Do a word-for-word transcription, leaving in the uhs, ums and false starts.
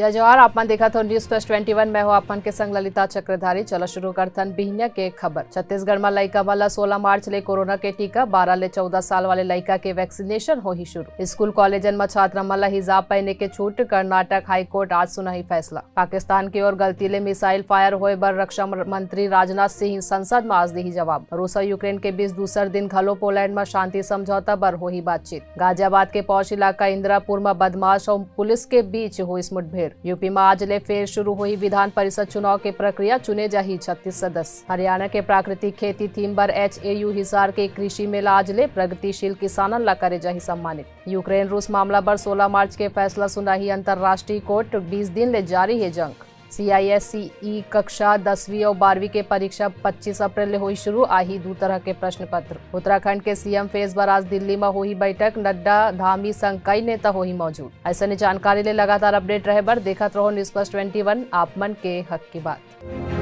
जय जोहार, आप मन देखत हो News Plus twenty one, मैं हूं आप मन के संग ललिता चक्रधारी। चलो शुरू करथन बिहनिया के खबर। छत्तीसगढ़ म लइका मन ला सोलह मार्च ले कोरोना के टीका, बारह ले चौदह साल वाले लइका के vaccination होही शुरू। स्कूल कॉलेजन म छात्रा मन ला हिजाब पहने के छूट, कर्नाटक हाईकोर्ट आज सुनाही फैसला। पाकिस्तान के ओर गलती ले मिसाइल फायर होए बर रक्षा मंत्री राजनाथ सिंह संसद म आज देही जवाब। रूस अउ यूक्रेन के बीच दूसर दिन घलो पोलैंड म शांति समझौता बर होही बातचीत। गाजियाबाद के पौष इलाका इंदिरापुर म बदमाश अउ पुलिस के बीच होइस मुठभेड़। यूपी म आज ले फेर शुरू होही विधान परिषद चुनाव के प्रक्रिया, चुने जाही छत्तीस सदस्य। हरियाणा के प्राकृतिक खेती थीम बर एचएयू हिसार के कृषि मेला आज ले, प्रगतिशील किसानन ला करे जाही सम्मानित। यूक्रेन रूस मामला बर सोलह मार्च के फैसला सुनाही अंतर्राष्ट्रीय कोर्ट, बीस दिन ले जारी हे जंग। सीआईएससीई कक्षा दसवीं अउ बारहवीं के परीक्षा पच्चीस अप्रैल ले होही शुरू, आही दू तरह के प्रश्न पत्र। उत्तराखंड के सीएम फेज बर आज दिल्ली म होही बैठक, नड्डा धामी संग कई नेता होही मौजूद। अइसने जानकारी ले लगातार update रहे बर देखत रहो News Plus twenty one, आप मन के हक की बात।